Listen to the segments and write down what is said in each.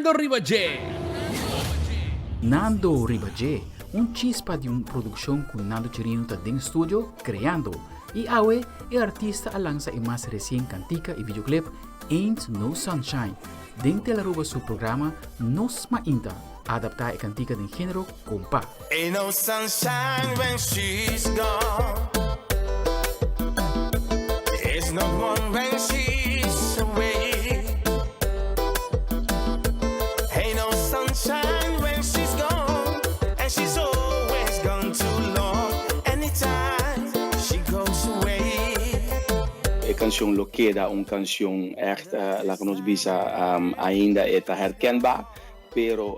Nando riba dje! Nando riba dje, un chispa di un produccion cu Nando Chirino ta den studio creando. Y awe e artista a lansa e mas recien cantica y videoclip Ain't No Sunshine den Telaruba su programa Nos Mainta a adapta e cantica den genero compa. Ain't no sunshine when she's gone It's not warm when she's away Ain't no sunshine when she's gone And she's always gone too long Anytime she goes away. E cancion lo keda un cancion echt, laga nos bisa, ainda e ta herkenbaar. Pero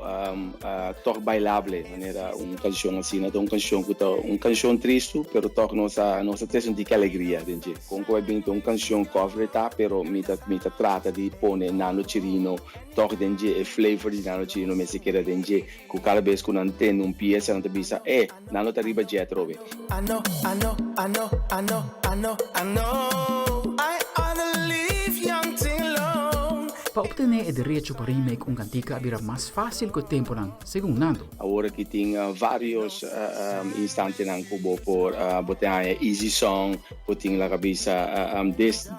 tòg bailable, manera un kanshon asina ta un kanshon ku ta un kanshon tristu, pero tòg nos a nos a trese un tiki alegria den dje. Kon ku a bin ta un kanshon cover e ta, pero mi ta mi ta trata di pone Nando Chirino tòg den dje, e flavor di Nando Chirino mester keda den dje, ku kada bes ku nan tende un piesa nan ta bisa, e, Nando ta riba dje atrobe. I know, I know, I know, I know, I know, I know I oughta leave young thing alone. Pa obtené e derecho pa remake un kantika a bira mas fásil ku e tempunan, segun Nando. Awor aki tin vários instantenan ku bo por bo tin haña Easy Song, bo tin laga bisa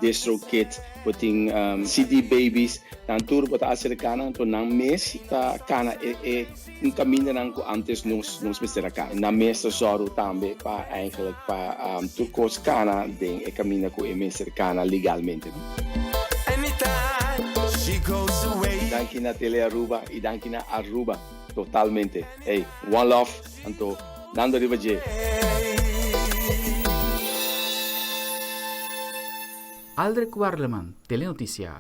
DistroKid, bo tin CD Babies, nan tur bo ta aserká nan, anto nan mes ta kana e Un kamindanan ku antes nos nos mester a kana. Nan mes ta sòru tambe pa eigenlijk pa tur kos kana den e kaminda ku e mester kana legalmente. Danki na Tele Aruba i danki na Aruba totalmente. Hey, one love anto Nando riba dje. Aldrich Warleman, Telenoticia.